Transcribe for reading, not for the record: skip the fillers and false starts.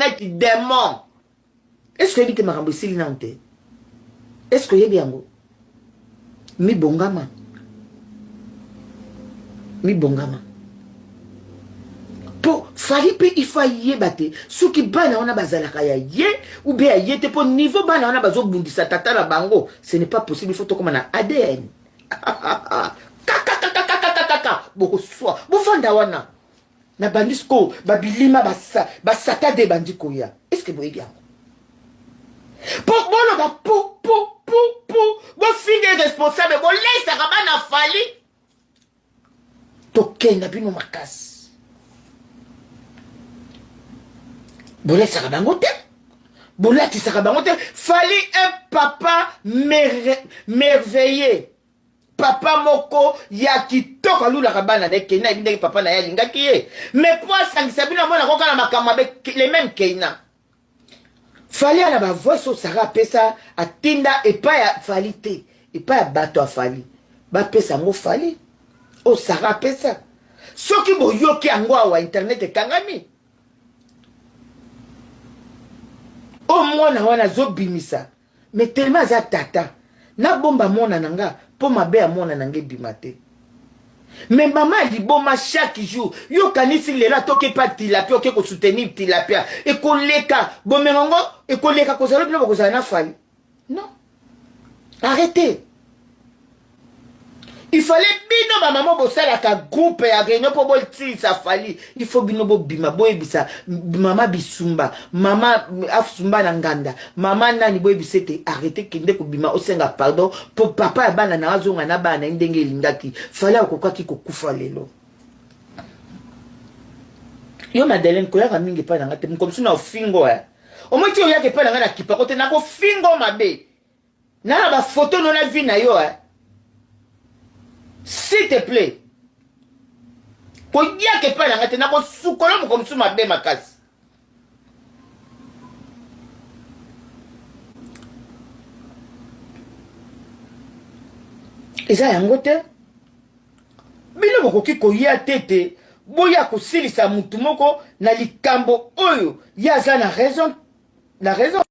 bête démon. Est-ce que oyebi te makambo esili nanu te? Est-ce que oyebi yango? Mibongama. Mibongama. Po Fally pe il faut ayeba te soki bana wana bazalaka ya ye ou bien ya ye te po niveau bana wana bazobundisa tata na bango ce n'est pas possible il faut tokoma na ADN. Kakakakakakakaka bokoswa bovanda wana na bandi sikoyo babilima basatade ebandi koya eske boyebi yango po boloba po po po po bofinga irresponsable bolesaka bana fali tokenda bino makasi bolesaka bango te bolatisaka bango te fali un papa merveilleux papa moko ya kitoko alulaka bana na ye keina yebi ndenge papa na ye alingaki ye mais mpo asangisa bino amona koka na makambo mabe le même keina fali ana bavoice oyo sara apesa atinda epai ya fali te epai ya bato ya fali bapesa yango fali oyo sara apesa soki boyoki yango awa internet ekangami oyo mwana wana azobimisa Mais tellement aza tata nabomba mwana na nga po mabe ya mwana na nga ebima te. Mais mama ya liboma chaque jour yo okanisi lelo ata oke pa tilapia oke ko soutenir tilapia ekoleka bomengo ngo ekoleka kozala bino bokozala na fali non arrêtez il fallait bino ba maman bosalaka groupe ya réunion mpo botilisa fali il faut bino bobima boyebisa mama bisumba mama afsumba na nganda mama nani boyebisa ete arrete kende kobima osenga pardon mpo papa ya bana na azonga na bana na ye ndenge elingaki fali akokaki kokufa lelo yo madeleine koyaka mingi epai na ngai te mokomisi na ofingo e omoi ti oyaka epai na ngai na kipako te nakofingo mabe na na ba photo no na vie na yo eh. S'il te plaît. Koyaka epai na ngai te nakosukola moko mosusu mabe makasi. Eza yango te. Bino bokoki koya te te boya kosilisa mutu moko na likambo oyo ye aza na raison na raison.